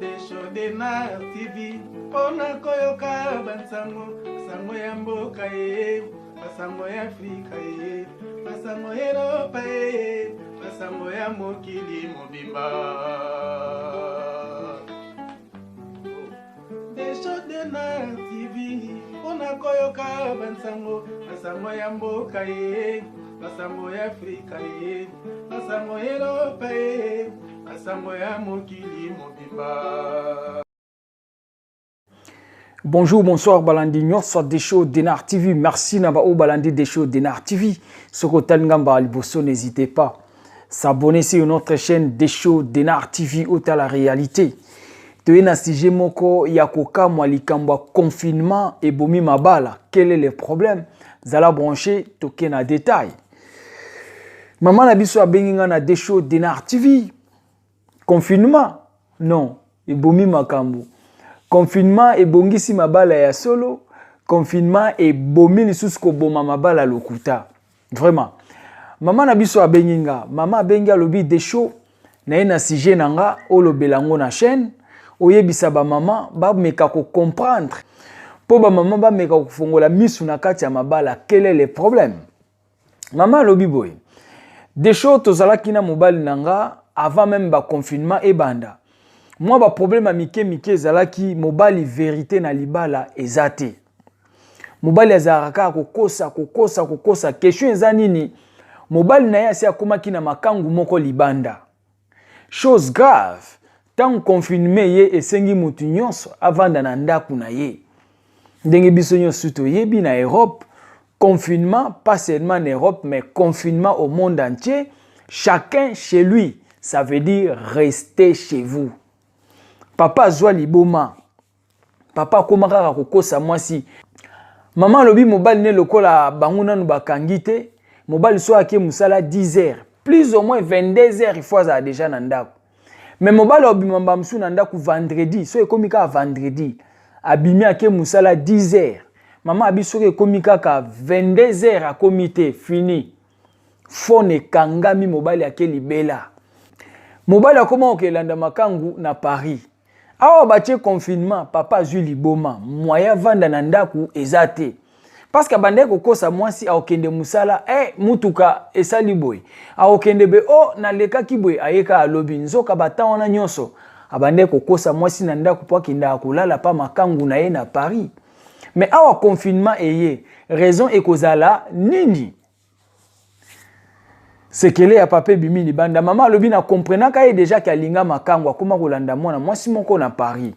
Desho Denard TV mpona koyoka bansango sango ya mboka ye, basango ya Afrika ye, basango ya Eropa ye, basango ya mokili mobimba. Desho Denard TV mpona koyoka bansango, basango ya mboka ye, basango ya Afrika ye, basango ya Eropa ye, basango ya mokili mobimba. Bonjour, bonsoir, Balandi nyonso Desho Denar TV. Merci na ba oyo balandi Desho Denar TV. Soki otali nga mbala liboso, n'hésitez pas. S'abonner sur notre chaîne Desho Denar TV otala réalité. Toye na sujet moko ya kokamwa, likambo ya confinement ebomi mabala. Quel est le problème? Zala branché, toke na détail. Mama na biso abengi nga na Desho Denar TV. Confinement? Non, ebomi makambo. Confinement ebongisi mabala ya solo, confinement ebomi lisusu koboma mabala lokuta. Vraiment. Mama na biso abengi nga, mama abengi, alobi: "Desho, na ye na sujet na nga, olobela yango na chaîne, oyebisa bamama bameka kocomprendre, mpo bamama bameka kofongola misu na kati ya mabala. Quel est le problème?" Mama alobi boye: "Desho, tozalaki na mobali na nga avant même baconfinement ebanda. Mwa baproblème ya mike mike ezalaki. Mobali, vérité na libala eza te. Mobali azalaka kaka kokosa, kokosa, kokosa. Question eza nini? Mobali na ye asi akomaki na makangu moko libanda. Chose grave, ntango confinement ye esengi motu nyonso avanda na ndako na ye, ndenge biso nyonso toyebi na Europe, confinement, pas seulement en Europe, mais confinement au monde entier, chacun chez lui, ça veut dire rester chez vous. Papa azwa liboma, papa akóma kaka kokosa mwasi." Mama alobi mobali ne lokola bango nanu bakangi te, mobali so ake mosala 10 heures, plus ou moins 22 heures, il faut azala déjà na ndako. Mais mobali abima bamosusu na ndako vendredi. So ekomi kaka vendredi, abimi, ake mosala 10 heures, mama abi soki ekomi kaka 22 heures, akomi te, fini, phone ekangami, mobali ake libela. Mobali akóma kokelanda makangu na Paris. Awa batie confinement, papa azwi liboma, moyen avanda na ndako eza te, parce que abandaki kokosa mwasi akokende mosala, mutuka esali boye, akokende be o oh, nalekaki boye, ayeka alobi. Nzoka batan wana nyonso abandaki kokosa mwasi na ndako mpo akendaka kolala pa makangu na ye na Paris. Mais awa confinement eye, raison ekozala nini? Sekele ya papa ebimi libanda. Mama alobi na comprenaka ye déjà ke alinga makangu, akóma kolanda mwana mwasi moko na Paris.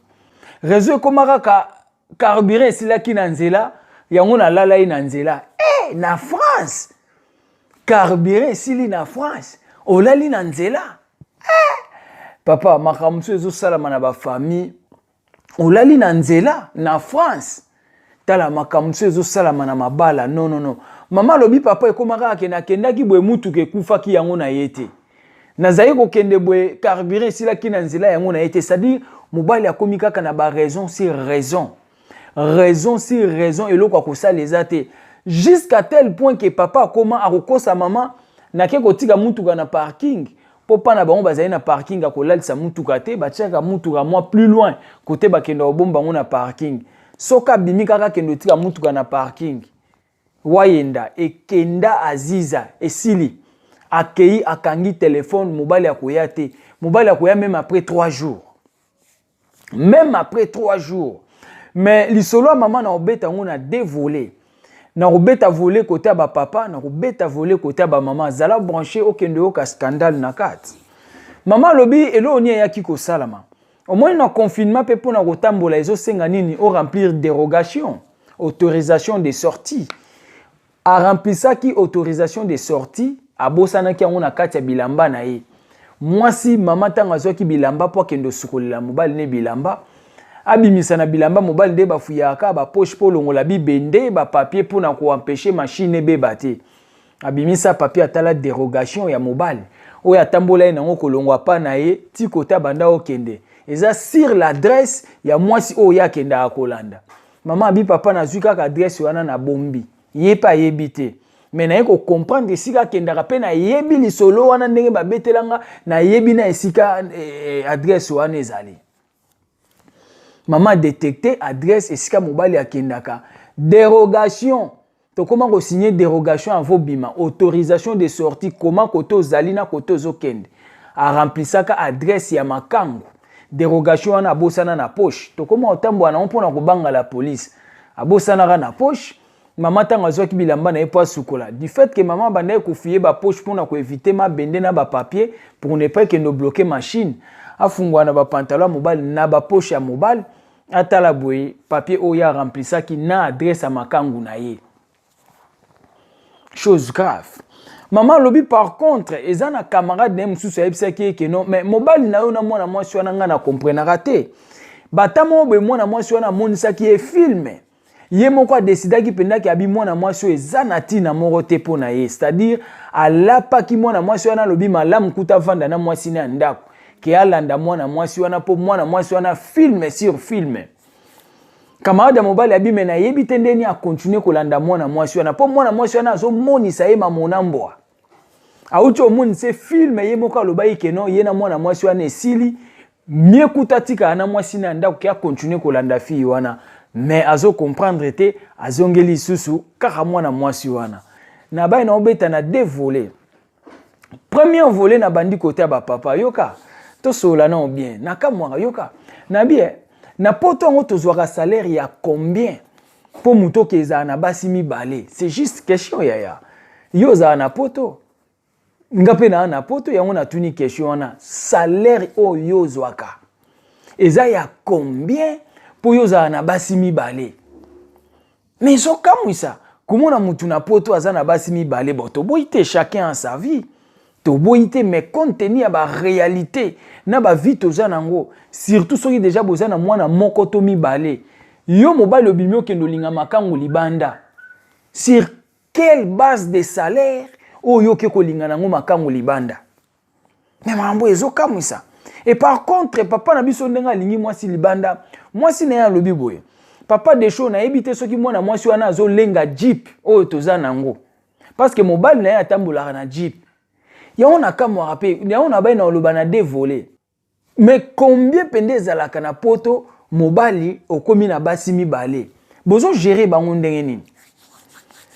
Raison ekóma kaka carburant esilaki na nzela, yango nalala ye na nzela. Na France, carburant esili na France, olali na nzela? Papa, makambo mosusu ezosalama na bafamille. Olali na nzela na France? Tala makambo mosusu ezosalama na mabala. Non, non, non. Mama alobi papa ekóma kaka kende, akendaki boye, mutuka ekufaki, yango na ye te. Nazali kokende boye, carburant esilaki na nzela, yango na ye te. C'est-à-dire mobali akomi kaka na baraison sur raison, raison sur raison, eloko akosala eza te, jusqu'à tel point ke papa akoma akokosa mama: "Nake kotika mutuka na parking," mpo mpa na bango bazali na parking akolalisa mutuka te, batiaka mutuka mwa plus loin kote bakenda kobomba bango na parking. Soki abimi kaka akende otika mutuka na parking, wayenda ekenda aziza esili, akei, akangi telefone, mobali akoya te. Mobali akoya même après 3 jours, même après 3 jours. Mais lisolo ya mama na kobeta yango na deux volets: na kobeta volet côté ya bapapa, na kobeta volet côté ya bamama. Zala branché, okende oyoka scandale na kati. Mama alobi eloko nini eyaki kosalama? Omoni na confinement mpe mpona kotambola ezosenga nini? Oremplir dérogation, autorisation de sortie. Aremplisaki autorisation de sortie, abosanaki yango na kati ya bilamba na ye. Mwasi, mama, ntango azwaki bilamba mpo akende osukolela mobali ne bilamba, abimisa na bilamba mobali nde bafuyaka bapoche mpo olongola bibende, bapapier, mpona koempêcher machine ebeba te. Abimisa papier, atala dérogation ya mobali oyo atambola ye nango kolongwa pa na ye ti kota banda okende, eza sur l'adresse ya mwasi oyo ye akendaka kolanda. Mama abi: "Papa, nazwi kaka adresse wana na bombi, ye mpe ayebi te, me naye kocomprendre esika akendaka mpe nayebi lisolo wana ndenge babetelanga, nayebi na esika adresse wana ezali." Mama adetecte adresse esika mobali akendaka. Derogation, tokoma ko signer derogation avant obima, autorisation de sortie, koma kote ozali na kote ozokende. Aremplisaka adresse ya makangu. Derogation wana abosana na poche. Tokoma kotambola nango mpona kobanga la police. Abosanaka na poche. Mama ntango azwaki bilamba na ye mpo asukola, du fait que mama abandaki kofuye ba poche mpona koevite mabende na ba papier pour ne pas ekende obloke machine, afungwa na ba pantalon ya mobali na ba poche ya mobali, atala boye papier oyo aremplisaki na adresse ya makangu na ye. Chose grave. Mama alobi par contre eza na camarade na ye mosusu ayebisaki ye ke non, mais mobali na yo na mwana mwasi wana ngai na comprenaka te. Bata moko boye mwana mwasi wana amonisaki ye film. Ye moko adesidaki mpenza ke abi mwana mwasi oyo eza na ntina moko te mpo na ye, c'est-à-dire alapaki mwana mwasi wana, alobi malamu kuta avanda na mwasi na ya ndako ke alanda mwana mwasi wana, mpo mwana mwasi wana film sur film. Camarade ya mobali abi me nayebi te ndeni akontinue kolanda mwana mwasi wana, mpo mwana mwasi wana azomonisa ye mamona mbwa. Auti omonisa ye film, ye moko alobaki ke non, ye na mwana mwasi wana esili mie kuta atikala na mwasi na ya ndako ke akontinue kolanda fille wana, mais azo comprendre te, azongeli lisusu kaka mwana mwasi wana. Na bai na obeta na deux volets. Premier volet na bandi kote ya bapapa, yoka tosolola nao bien, nakamwaka yoka na bien na poto yango tozwaka salaire ya combien mpo moto oke ezala na basi mibale? C'est juste question yaya, yo ozala na poto, nga mpe naa na poto, yango natuni question wana, salaire oyo yo ozwaka eza ya combien mpo yo ozala na basi mibale? Mais ezokamwisa komona mutu na poto aza na basi mibale. Bon, toboyi te, chacun a sa vie, toboyi te, mais compte tenu ya ba réalité na ba vie toza nango, surtout soki deja boza na mwana moko to mibale, yo mobali obimi okende olinga makangu libanda, sur quelle base de salaire oyo oke kolinga nango makangu libanda? Mais makambo ezokamwisa. Et par contre papa na biso ndenge alingi mwasi libanda, mwasi na ye alobi boye: papa Desho, nayebi te soki mwana mwasi wana azolenga jeep oyo toza nango, parce que mobali na ye atambolaka na jeep. Yango nakamwaka mpe yango nabai na oloba na deux volets. Mais combien pende ezalaka na poto, mobali okomi na basi mibale, bozo gérer bango ndenge nini?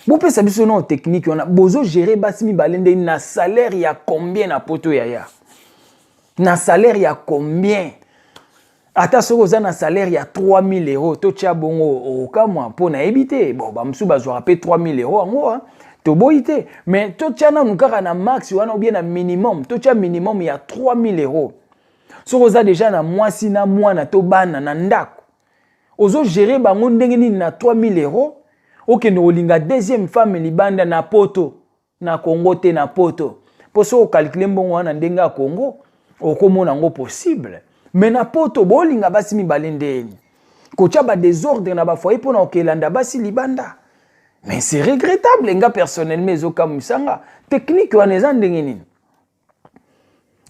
Bopesa biso nao technique wana, bozo gérer basi mibale ndenge na salaire ya combien na poto yaya? Na salaire ya combien? Ata soki oza na salaire ya 3000 euros, totia bongo, okamwa mpo nayebi te. Bon, bamosusu bazwaka mpe 3000 euros yango, toboyi te, mais totia nanu kaka na max wana ou bien na minimum, totia minimum ya 3000 euros. Soki oza deja na mwasi na mwana to bana na ndako, ozogere bango ndenge nini na 3000 euros okende kolinga deuxième femme libanda na poto? Na Congo te, na poto. Mpo soki okalkule mbongo wana ndenge ya Congo, okomona yango possible, mais na poto bolinga basi mibale ndeni kotia badésordre na bafoyer mpona kokelanda basi libanda? Mais c'est regrettable. Nga personnellement ezokamwisanga, technique wana eza ndenge nini?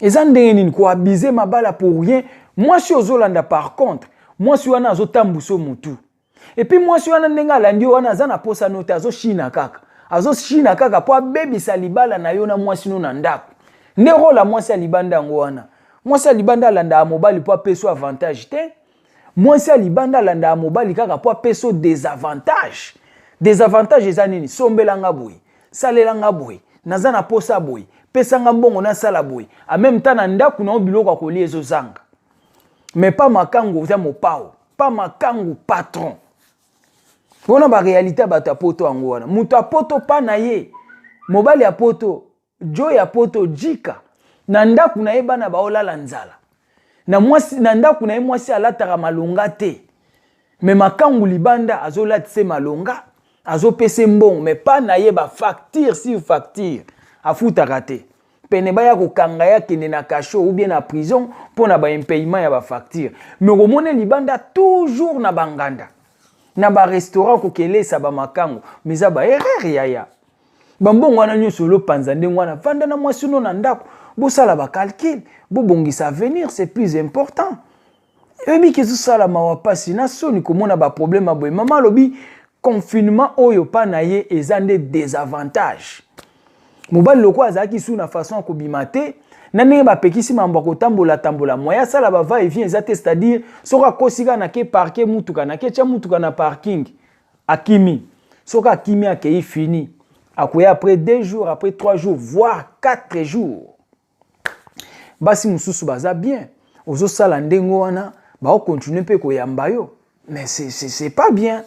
Eza ndenge nini koabuser mabala pour rien? Mwasi ozolanda, par contre mwasi wana azotambusa motu, et puis mwasi wana ndenge alandi yo wana, aza na posa no te, azoshina kaka, azoshina kaka mpo abebisa libala na yo na mwasi no na ndako. Nde rôle ya mwasi ya libanda yango wana. Mwasi ya libanda alandaka mobali mpo apesa avantage te. Mwasi ya libanda alandaka mobali kaka mpo apesa désavantage. Désavantage eza nini? Sombelanga boye, salelanga boye, naza na posa boye, pesanga mbongo nasala boye. En même temps na ndako na yo biloko ya kolia ezozanga, mais pa makangu oza mopao, pa makangu patron. Mpona baréalité ya bato ya poto yango wana. Moto ya poto pa na ye, mobali ya poto, jo ya poto jika na ndako na ye, bana baolala nzala na mwasi na ndako na ye, mwasi alataka malonga te, mais makangu libanda azolatisa malonga, azopesa mbongo, mais pa na ye bafacture sur facture afutaka te. Pene baya kokanga ye, akende na cachot ou bien na prison mpo na baimpayement ya bafacture. Mais komona libanda toujours na banganda, na barestaurant, kokelesa bamakango, mais eza baerreur yaya. Bambongo wana nyonso olopanza ndenge wana, vanda na mwasi no na ndako, bosala bacalcul, bobongisa avenir, c'est plus important. Oyebi ezosala mawa, mpasi na soni komona baproblème ya boye. Mama alobi confinement oyo mpa na ye eza nde désavantage. Mobali lokola azalaki su na façon ya kobima te, Na ndenge bapekisi mambo ya kotambola tambola, moyen asala ba va et vient eza te. C'est-à-dire soki akosi kaka nake parke mutuka, nake tia mutuka na parking, akimi. Soki akimi, akei, fini. Akoya après 2 jours, après 3 jours, voire 4 jours. Basi mosusu baza bien, ozosala ndenge wana, baokontinue mpe koyamba yo, mais c'est pas bien.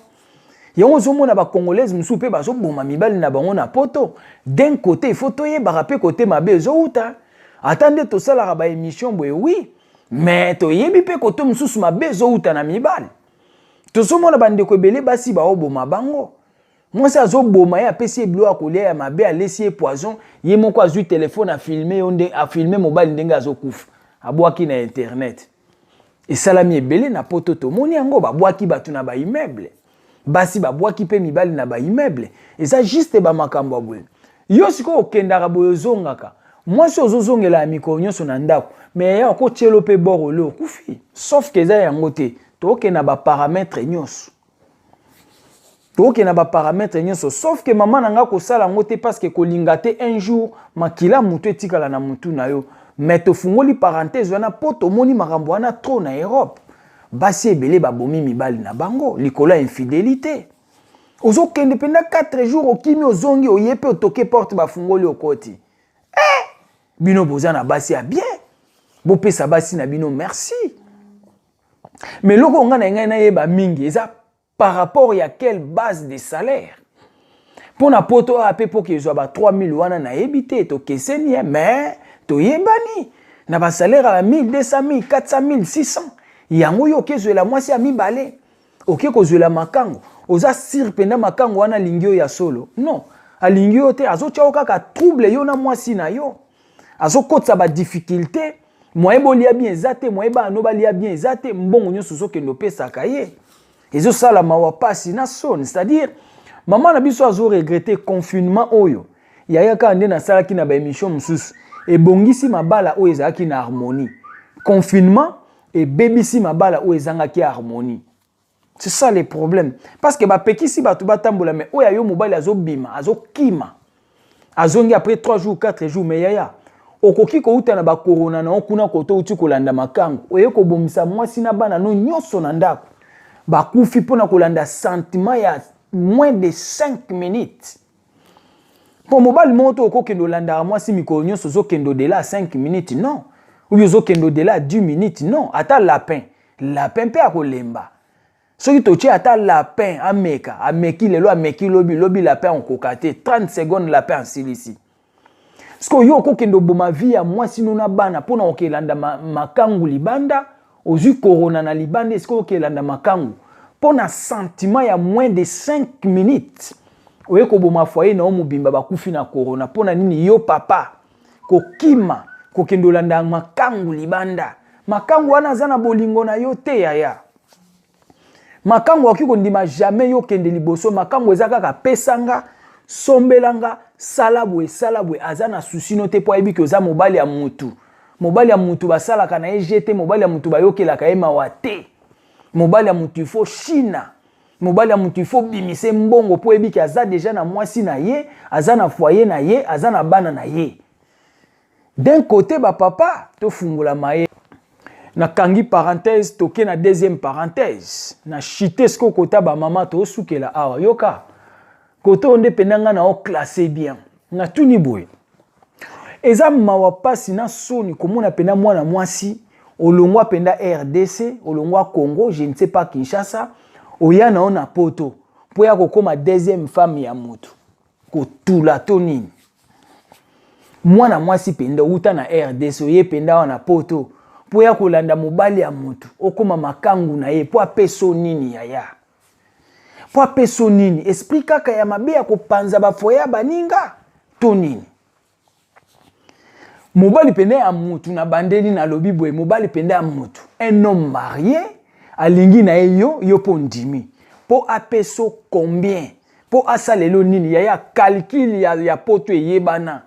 Yango ozomona bacongolaise mosusu mpe bazoboma mibali na bango na Poto. D'un côté, il faut toyebaka mpe côté mabe ezowuta. Ata nde tosalaka baémission boye, oui, mais toyebi mpe côté mosusu mabe ezowuta na mibali. Tozomona bandeko ebele basi baoboma bango. Mwasi azoboma ye, apesi ye biloko ya kolia ya mabe, alesi ye poison. Ye moko azwi telefone, afilme yo nde afilme mobali ndenge azokufa, abwaki na internet. Esalami ebele na Poto, tomoni yango. Babwaki bato na baimmeuble, basi babwaki mpe mibali na baimmeuble. Eza juste bamakambo ya boye. Yo sikoyo okendaka boye, ozongaka, mwasi ozozongela ya mikolo nyonso na ndako, mais ya okotielo mpe bord ole, okufi. Sauf ke eza yango te. Tokokende na baparamètre nyonso, tokokende na baparamètre nyonso, sauf ke mama na nga kosala yango te, parce que kolinga te un jour makila motu etikala na motu na yo. Mais tofungoli parenthèse wana mpo tomoni makambo wana trop na Europe. Basi ebele babomi mibali na bango likolo ya infidélité. Ozokende mpenza 4 jours, okimi, ozongi, oye mpe otoke porte, bafungoli, okoti. Eh, bino boza na basi ya bien, bopesa basi na bino merci. Mais eloko ngai na ngai nayeba mingi eza par rapport ya quelle base de salaire mpo na Poto awa mpe mpo kezwa ba 3000 wana. Nayebi te, tokeseni ye, mais toyebani na basalaire ya 1200, 1400, 1600. Yango yo okezwela mwasi ya mibale, oke kozwela makango, oza sûr mpenza makango wana alingi yo ya solo? Non, alingi yo te. Azotya yo kaka trouble, yo na mwasi na yo. Azokotisa badifficulté, moyen bolia bien eza te, moyen bana no balia bien eza te. Mbongo nyonso ozokende opesaka ye, ezosala mawa, pasi na soni. C'est-à-dire mama na biso azoregretter confinement oyo. Yaya, kaka nde nasalaki na baémission mosusu, ebongisi mabala oyo ezalaki na harmonie. Confinement ebebisi mabala oyo ezangaki harmonie. C'est ça le problème, parce que bapekisi bato batambola, mais oyo ayo mobali azobima, azokima, azongi après 3 jours, 4 jours. Mais yaya, okoki kouta na bakorona na yo kuna koto outi kolanda makango, oye kobomisa mwasi na bana no nyonso na ndako, bakufi mpona kolanda sentiment ya moins de 5 minutes. Mpo mobali moko to okokende olandaka mwasi mikolo nyonso, ozokende au-delà ya 5 minutes, non, ou bien ozokende au-delà ya 10 minutes, non. Ata lapin, lapin mpe akolemba. Soki totie ata lapin ameka, ameki lelo, ameki lobi, lobi lapin okoka te. 30 secondes, lapin asilisi. Sikoyo yo okokende oboma vie ya mwasi no na bana mpona okelanda makangu libanda. Ozwi korona na libanda, esika okelanda makangu mpo na sentiment ya moins de 5 minutes, oye koboma foyer na yo mobimba, bakufi na korona. Mpo na nini yo papa kokima kokende olanda makangu libanda? Makangu wana aza na bolingo na yo te, yaya. Makangu akoki kondima jamais yo okende liboso. Makangu eza kaka pesanga, sombelanga, sala boye, sala boye. Aza na souci no te, mpo ayebi ke oza mobali ya mutu. Mobali ya mutu basalaka na ye je te, mobali ya mutu bayokelaka ye mawa te. Mobali ya mutu ifo shina, mobali ya mutu ifo bimise mbongo, mpo oyebi ke aza déjà na mwasi na ye, aza na foyer na ye, aza na bana na ye. D'un côté, bapapa, tofungola maye. Nakangi parenthèse, toke na deuxième parenthèse na chite. Sikoyo kota bamama, tosukela awa. Yoka kote oyo nde mpenza ngai na oclasse bien. Natuni boye: eza mawa, mpasi na soni komona mpenza mwana mwasi olongwa mpenza RDC, olongwa Congo, je ne sais pas, Kinshasa, oya na yo na Poto mpo ya kokóma deuxième femme ya motu. Kotula to nini? Mwana mwasi mpenza outa na RDC, oye mpenza awa na Poto mpo ya kolanda mobali ya motu, okóma makangu na ye. Mpo apesa nini, yaya? Mpo apesa nini? Esprit kaka ya mabe ya kopanza bafoyer ya baninga to nini? Mobali mpenza ya mutu, na bandeli nalobi boye, mobali mpenza ya mutu, un homme marié, alingi na ye yo, yo mpo ndimi, mpo apesa combien? Mpo asalelo nini, yaya? Calcul ya Poto eyebana.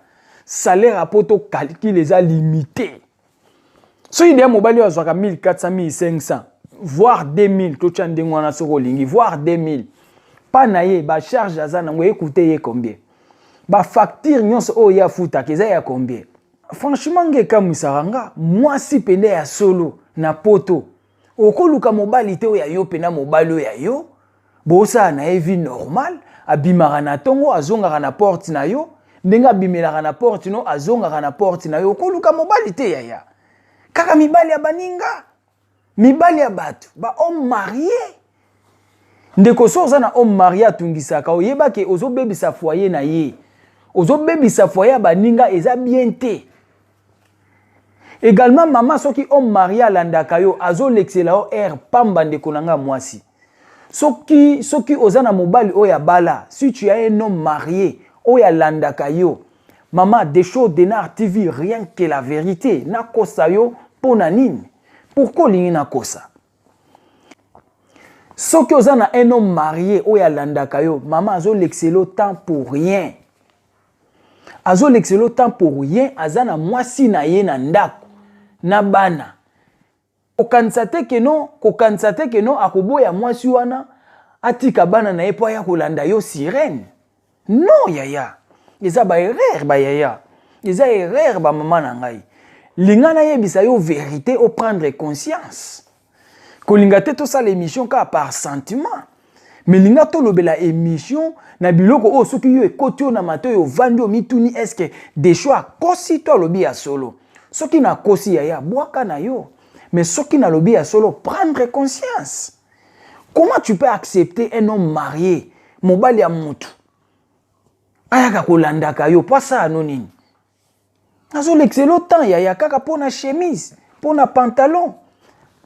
Salaire ya Poto, calcul eza limité. Soki deya mobali oyo azwaka 1400, 1500, voire 2000, totya ndenge wana soki olingi, voire 2000, mpa na ye bacharge aza nango ekute ye combien? Bafacture nyonso oyo ye afutaka eza ya combien? Franchement, nga ekamwisaka nga, mwasi pende ya solo na poto, okoluka mobali te oyo ya yo mpena, mobali oyo ya yo bosala na ye vie normale, abimaka na ntongo, azongaka na porte na yo, ndenge abimelaka na porte no, azongaka na porte na yo. Okoluka mobali te, yaya, kaka mibali ya baninga, mibali ya bato, bahomme marié. Ndeko, so oza na homme marié atungisaka, oyebake ozobebisa foyer na ye, ozobebisa foyer ya baninga, eza bien te. Également, mama, soki homme marié alandaka yo, azolekisela yo aire pamba. Ndeko na nga mwasi, soki oza na mobali oyo abala, si tu as un homme marié oyo alandaka yo, mama, Desho Denar TV, rien que la vérité. Nakosa yo mpo na nini? Pourquoi olingi nakosa? Soki oza na un homme marié oyo alandaka yo, mama, azolekisela yo temps pour rien, azolekisela yo temps pour rien. Aza na mwasi na ye na ndako na bana. Kokanisa te que non, kokanisa te que non, akoboya mwasi wana, atika bana na ye mpo aya kolanda yo sirène. Non, yaya, eza baerreur, bayaya, eza erreur. Bamama na ngai, linga nayebisa yo vérité, oprendre conscience. Kolinga te tosala émission kaka par sentiment, mais linga tolobela émission na biloko oyo soki yo ekoti oyo na matoi, ovandi, omituni: est-ce Desho akosi to alobi ya solo? Soki nakosi, yaya, bwaka na yo, mais soki nalobi ya solo, prendre conscience. Comment tu peux accepter un homme marié, mobali ya mutu, ayaka kolandaka yo po asala no nini? Azolekisela temps, yaya, kaka mpo na chemise, mpo na pantalon,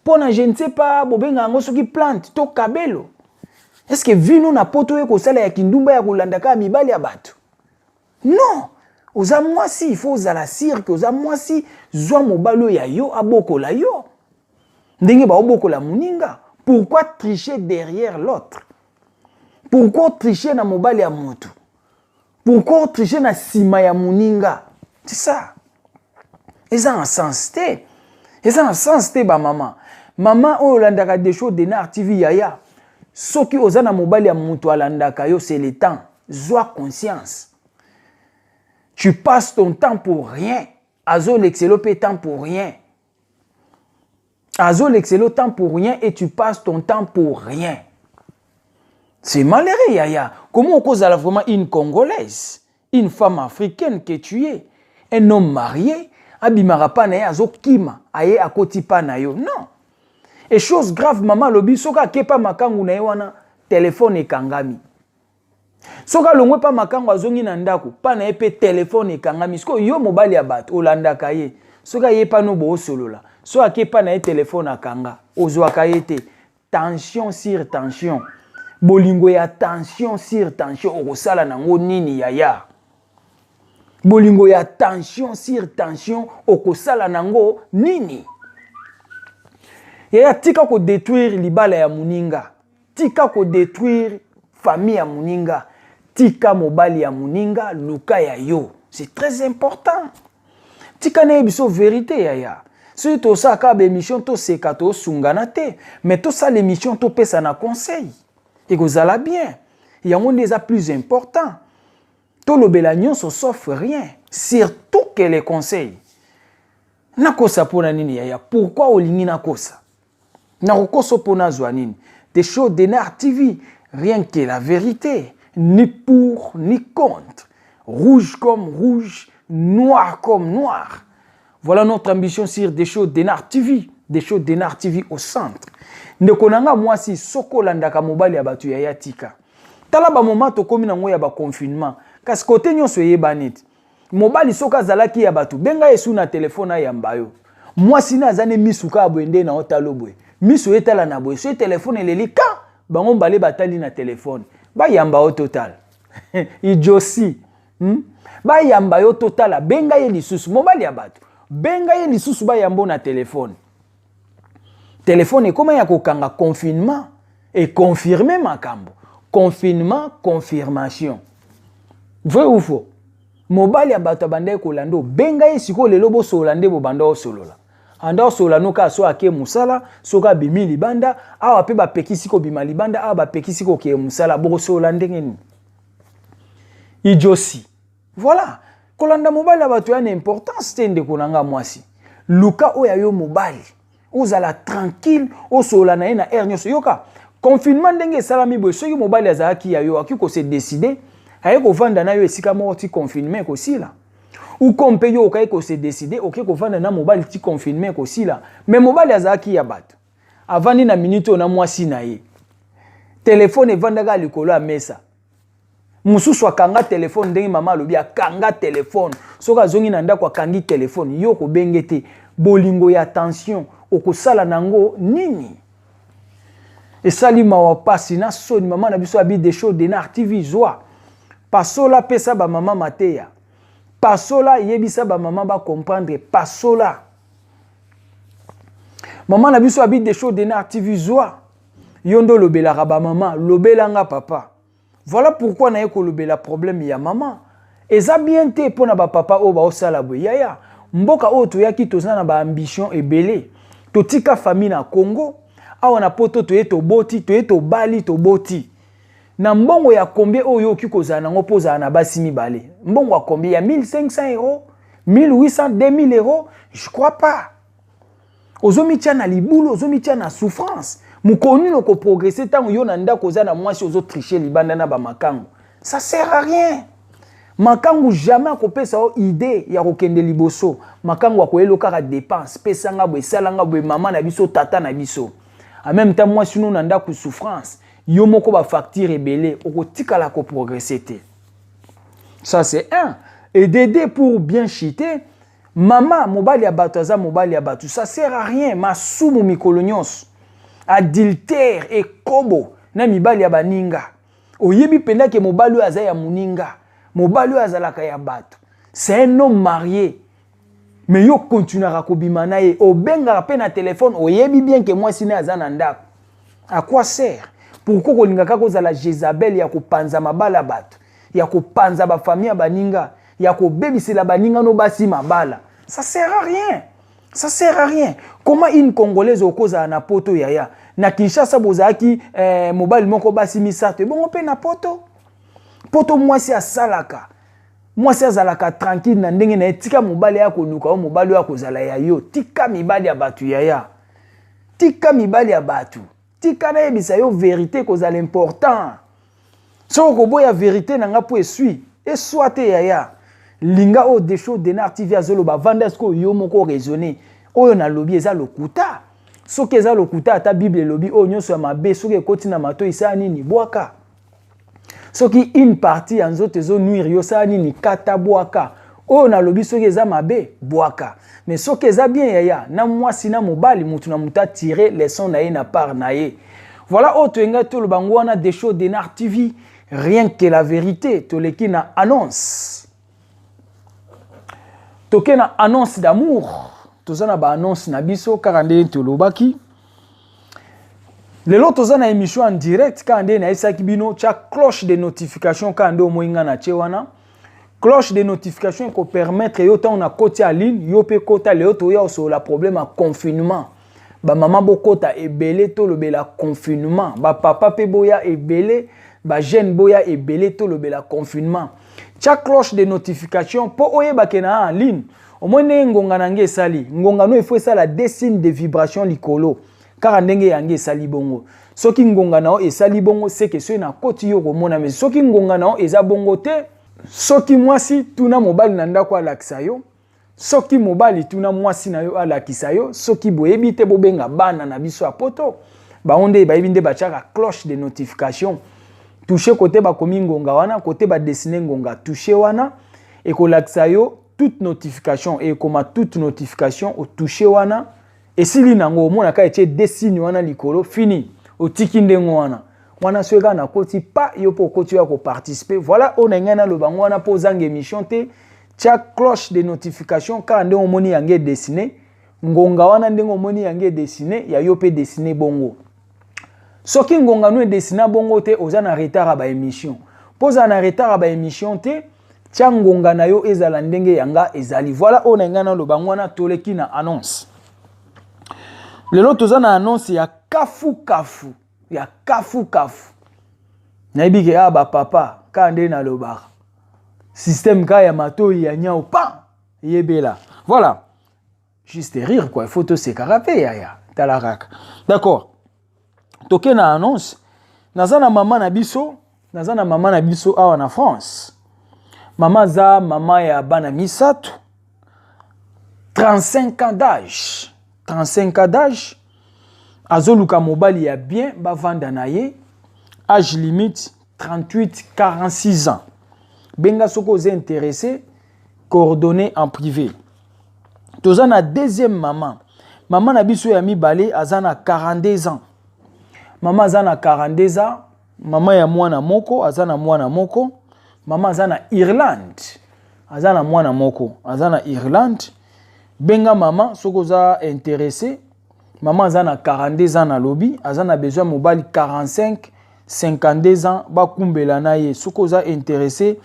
mpo na je ne sais pas bobenga yango soki plante to kabelo. Est ce que vino na poto oyo kosala ya kindumba, ya kolanda kaka mibali ya bato? Non, oza mwasi, il faut ozala sûr que oza mwasi. Zwa mobali oyo ya yo, abokola yo ndenge baobokola moninga. Pourquoi tricher derrière l'autre? Pourquoi tricher na mobali ya motu? Pourquoi tricher na nsima ya moninga? C'est ça, eza na sens te, eza na sens te. Bamama, mama oyo olandaka Desho Denar TV, yaya, soki oza na mobali ya moto alandaka yo, c'est le temps, zwa conscience. Tu passes ton temps pour rien, azolekisela mpe temps pour rien, azolekisela temps pour rien et tu passes ton temps pour rien. C'est malheureux, yaya. Comment okozala vraiment une Congolaise, une femme africaine que tu es, un homme marié abimaka mpa na ye, azokima, aye akoti mpa na yo? Non. Et chose grave, mama alobi soki akepa makangu na ye wana, telefone ekangami. Soki alongwe mpa makangu, azongi na ndako mpa na ye mpe, telefone ekangami. Sikoyo yo mobali ya bato olandaka ye, soki aye pano boosolola, soki ake mpa na ye, telefone akanga, ozwaka ye te. Tension sur tension, bolingo ya tension sur tension, okosala nango nini, yaya? Bolingo ya tension sur tension, okosala nango nini, yaya? Tika kodétruire libala ya moninga, tika kodétruire famille ya moninga, tika mobali ya moninga, luka ya yo, c'est très important. Tika nayebi biso vérité, yaya. Soki tosala kaka baémission, toseka, tosungana te, mais tosala émission, topesa na conseil, ekozala bien. Yango nde eza plus important. Tolobela nyonso sauf rien, surtout que les conseils. Nakosa mpona nini, yaya? Pourquoi olingi nakosa? Nakokosa mpo nazwa nini? Desho Denar TV, rien que la vérité, ni pour ni contre, rouge comme rouge, noir comme noir. Voilà notre ambition sur Desho Denar TV. Desho Denar TV au centre. Ndeko na nga mwasi, soki olandaka mobali ya bato, yaya, tika. Tala bamoma tokómi nango ya baconfinement, kasi kote nyonso eyebani te. Mobali soki azalaki ya bato, benga yesu na telefone, ayamba yo. Mwasi ne aza ne misu kaka boye, nde na otala boye, miso etala na boye. Soki telefone eleli ka bango mbale, batali na telefone, bayamba yo total idiosi, Bayamba yo totala, benga ye lisusu, mobali ya bato, benga ye lisusu, bayamba na telefone. Telefone ekóma ya kokanga. Confinement econfirme makambo, confinement confirmation, vrai ou faux? Mobali ya bato abandaki kolanda, obenga ye sikoyo lelo, bosolola nde bobanda osolola, anda osolola no kaka so ake mosala, soki abimi libanda. Awa mpe bapekisi kobima libanda, awa bapekisi kokeye mosala, bokosolola ndenge nini? Idiosi. Voilà. Kolanda mobali ya bato ya na importance te, ndeko na nga mwasi. Luka oyo ya yo mobali, ozala tranquille, osolola na ye na heure nyonso. Yoka, confinement ndenge esalami boye, soki mobali azalaki ya yo, akoki kose décider aye kovanda na yo esika moko ti confinement ekosila. Uko mpe yo okaki kose décider, oke kovanda na mobali ti confinement ekosila. Mais mobali azalaki ya bato, avandi na minute oyo na mwasi na ye, telefone evandaka likolo ya mesa. Mosusu akanga telefone ndenge mama alobi, akanga telefone. Soki azongi na ndako, akangi telefone, yo kobenge te. Bolingo ya tension okosala nango nini? Esali mawa, pasi na soni. Mama na biso abi Desho Denar TV, zwa pasola, pesa bamama mateya, pasola, yebisa bamama bacomprendre, pasola. Mama na biso abi Desho Denar TV, zwa, yo nde olobelaka bamama, lobelanga papa. Voilà pourquoi naye kolobela problème ya mama. Eza bien te mpo na bapapa oyo baosala boye. Yaya, mboka oyo toyaki, toza na baambition ebele. Totika famille na Congo, awa na Poto toye, toboti, toye, tobali, toboti. Na mbongo ya combien oyo okoki kozala nango mpo ozala na basi mibale? Mbongo ya combien? Ya 1500 euros, 1800, 2000 euros? Je crois pas. Ozomitia na libulu, ozomitia na souffrance. Mokolo nini okoprogresse ntango yo na ndako oza na mwasi, ozotriche libanda na bamakangu? Ça sert à rien. Makangu jamais akopesa yo idée ya kokende liboso. Makangu akoyelo kaka dépense, pesanga boye, esalanga boye. Mama na biso, tata na biso, en même temps mwasi no na ndako souffrance, yo moko bafacture ebele, okotikala koprogresse te. Ça, c'est un. Et d'aider pour bien chiter, mama, mobali ya bato aza mobali ya bato, ça sert à rien. Masumu mikolo nyonso, adultère, ekobo na mibali ya baninga. Oyebi mpenza ke mobali oyo aza ya moninga, mobali oyo azalaka ya bato, c'est un homme marié, mais yo continuaka kobima na ye, obengaka mpe na telefone, oyebi bien ke mwasi na ye aza na ndako. À quoi sert? Pourquoi kolinga kaka ozala Jézabel ya kopanza mabala ya bato, ya kopanza bafamille ya baninga, ya kobebisela baninga no basi mabala? Ça sert à rien, ça sert à rien. Comment une Congolaise okozala na Poto, yaya? Na Kinshasa bozalaki mobali moko, basi misato. Ebongo mpe na Poto? Poto mwasi asalaka, mwasi azalaka tranquille na ndenge na ye. Tika mobali aya koluka yo, mobali oyo akozala ya yo. Tika mibali ya bato, yaya, tika mibali ya bato. Tika nayebisa yo vérité, kozala important. Soki okoboya vérité na nga mpo eswi, eswa te. Yaya, linga oyo Desho Denar TV azoloba, vanda sikoyo, yo moko raisonne. Oyo nalobi eza lokuta? Soki eza lokuta, ata Bible elobi oyo nyonso ya mabe soki ekoti na matoi, esala nini? Bwaka. Soki une partie ya nzoto ezonuire yo, osala nini? Kata, bwaka. Oyo nalobi soki eza mabe, bwaka. Mais soki eza bien, yaya, na mwasi na mobali, mutu na mutu atire leçon na ye na part na ye. Voilà oyo toyengai toloba ngo wana. Desho Denar TV, rien que la vérité. Toleki na annonce, toke na annonce d'amour. Toza na baannonce na biso kaka ndenge tolobaki. Lelo toza na émission en direct kaka nde nayebisaki bino. Tia cloche de notification kaka nde omoi nga na tie wana. Cloche de notification ekopermettre yo ntango nakoti ya ligne, yo mpe kota. Lelo toya osolola problème ya confinement. Bamama bokota ebele, tolobela confinement. Bapapa mpe boya ebele, bajeune boya ebele, tolobela confinement. Tia cloche de notification mpo oyebake na en ligne. Omoi ndenge ngonga na nge esali, ngonga no ifo esala deux signes de vibration likolo kaka ndenge yange esali bongo. Soki ngonga na yo esali bongo, seke soki nakoti, yo komona. Mais soki ngonga na yo eza bongo te, soki mwasi, tuna mobali na ndako alakisa yo. Soki mobali, tuna mwasi na yo alakisa yo. Soki boyebi te, bobenga bana na biso ya Poto, bango nde bayebi nde batiaka cloche de notification. Touche kote bakomi ngonga wana, kote badessine ngonga, touche wana, ekolakisa yo toute notification, ekoma toute notification. Otouche wana, esili nango. Omonaka etie dessin wana likolo, fini, otiki ndenge wana wana. Soki kaka nakoti pa yo mpo okoti oyo ya koparticipe. Voilà oyo na ngai naloba yango wana mpo ozanga émission te. Tia cloche de notification kaka ndenge omoni yango edessine ngonga wana, ndenge omoni yango edessine, ya yo mpe dessine bongo. Soki ngonga no edessina bongo te, oza na retard ya baémission. Mpo ozala na retard ya baémission te, tia ngonga na yo ezala ndenge yanga ezali. Voilà oyo na ngai naloba yango wana. Toleki na annonce. Lelo toza na annonce ya kafu kafu, ya kafu kafu. Nayebi ke awa bapapa kaka nde nalobaka. Système kaka ya matoi ya nyau pa yebela. Voilà. Juste rire quoi, il faut tosekaka mpe yaya. Tala kaka. D'accord. Toke na annonce. Naza na mama na biso, naza na mama na biso awa na France. Mama aza mama ya bana misato. 35 ans d'âge. 35 ans d'âge. Azoluka mobali ya bien bavanda na ye. Âge limite 38 46 ans. Benga soki oza intéressé, coordonnées en privé. Toza na deuxième mama. Mama na biso ya mibale aza na 42 ans. Mama aza na 42 ans, mama ya mwana moko, aza na mwana moko. Mama aza na Irlande. Aza na mwana moko, aza na Irlande. Benga mama soki oza intéressé. Mama aza na 42 ans na lobi, aza na besoin mobali 45 52 ans bakumbela na ye. Soki oza intéressé,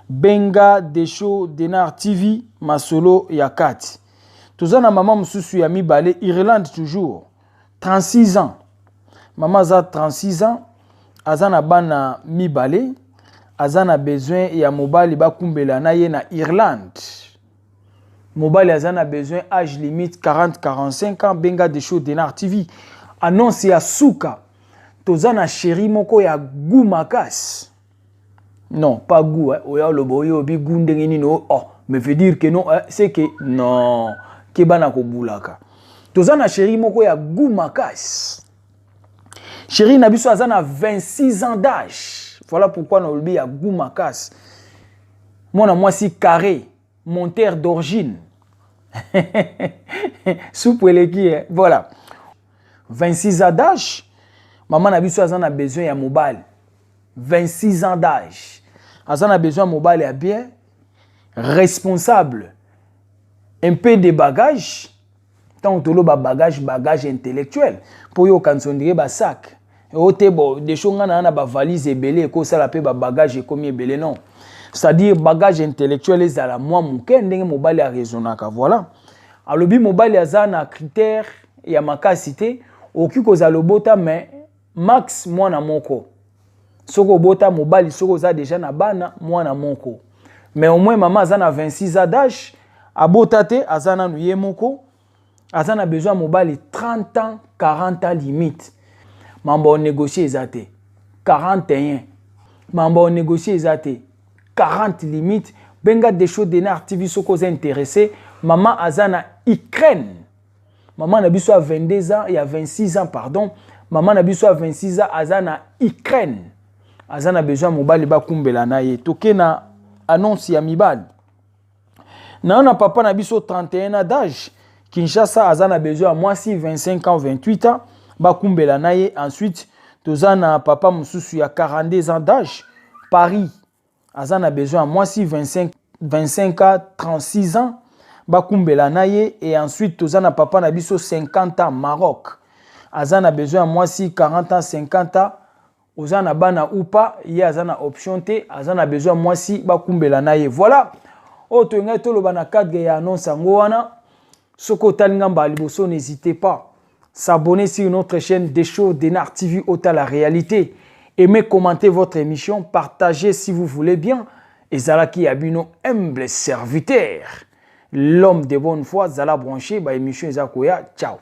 benga Desho Denar TV, masolo ya kati. Toza na mama mosusu ya mibale, Irlande toujours, 36 ans. Mama aza 36 ans, aza na bana mibale, aza na besoin ya mobali bakumbela na ye na Irlande. Mobali aza na besoin âge limite 40 45 ans. Benga Desho Denar TV. Annonce ya suka, toza na chéri moko ya goût makasi. Non, pas goût, hein. Oya oloba oyo obi goût ndenge nini? Oh, mais veut dire que non, hein, c'est que non, ke bana kobulaka. Toza na chéri moko ya goût makasi. Chéri na biso aza na 26 ans d'âge. Voilà pourquoi na olobi ya goût makasi. Mwana mwasi carré, monteur d'origine. Supu eleki, eh? Voilà. 26 ans d'âge, mama na biso aza na besoin ya mobali. 26 ans d'âge. Aza na besoin ya mobali ya bien, responsable, un peu de bagage. Ntango toloba bagage, bagage intellectuel, mpo oyo okanisa ondire basac oyo te. Bo desho nga na bavalise ebele ekosala mpe babagage ekomi ebele. Non, c'est-à-dire bagage intellectuel ezala mwa moke, ndenge mobali araisonnaka. Voilà. Alobi mobali aza na critère ya makasi te. Okoki kozala obota, mais max mwana moko. Soki obota mobali, soki oza déjà na bana, mwana moko. Mais au moins mama aza na 26 ans d'âge, abota te, aza nanu ye moko, aza na besoin ya mobali 30 ans, 40 ans limite. Mambo onégocie eza te. 41, mambo onégocie eza te. 40 limite. Benga Desho Denar TV soki oza intéressé. Mama aza na Ukraine. Mama na biso ya 22 ans, ya 26 ans, pardon, mama na biso ya 26 ans aza na Ukraine, aza na besoin mobali bakumbela na ye. Toke na annonce ya mibali. Nayo na papa na biso 31 ans d'âge, Kinshasa, aza na besoin ya mwasi 25 ans, 28 ans bakumbela na ye. Ensuite toza na papa mosusu ya 42 ans d'âge, Paris, aza na besoin ya mwasi 25 ans, 36 ans bakumbela na ye. Et ensuite toza na papa na biso 50 ans, Maroc, aza na besoin ya mwasi 40 ans, 50 ans. Oza na bana ou pas, ye aza na option te, aza na besoin ya mwasi bakumbela na ye. Voilà oyo toyengai toloba na cadre ya annonce yango wana. Soki otali ngambo ya liboso, n'hésitez pas s'abonner sur notre chaîne Desho Denar TV, ota la réalité. Aimez, commentez votre émission, partagez si vous voulez bien. Ezalaki ya bino humble serviteur, l'homme de bonne foi. Zala branché, ba émission eza koya. Ciao.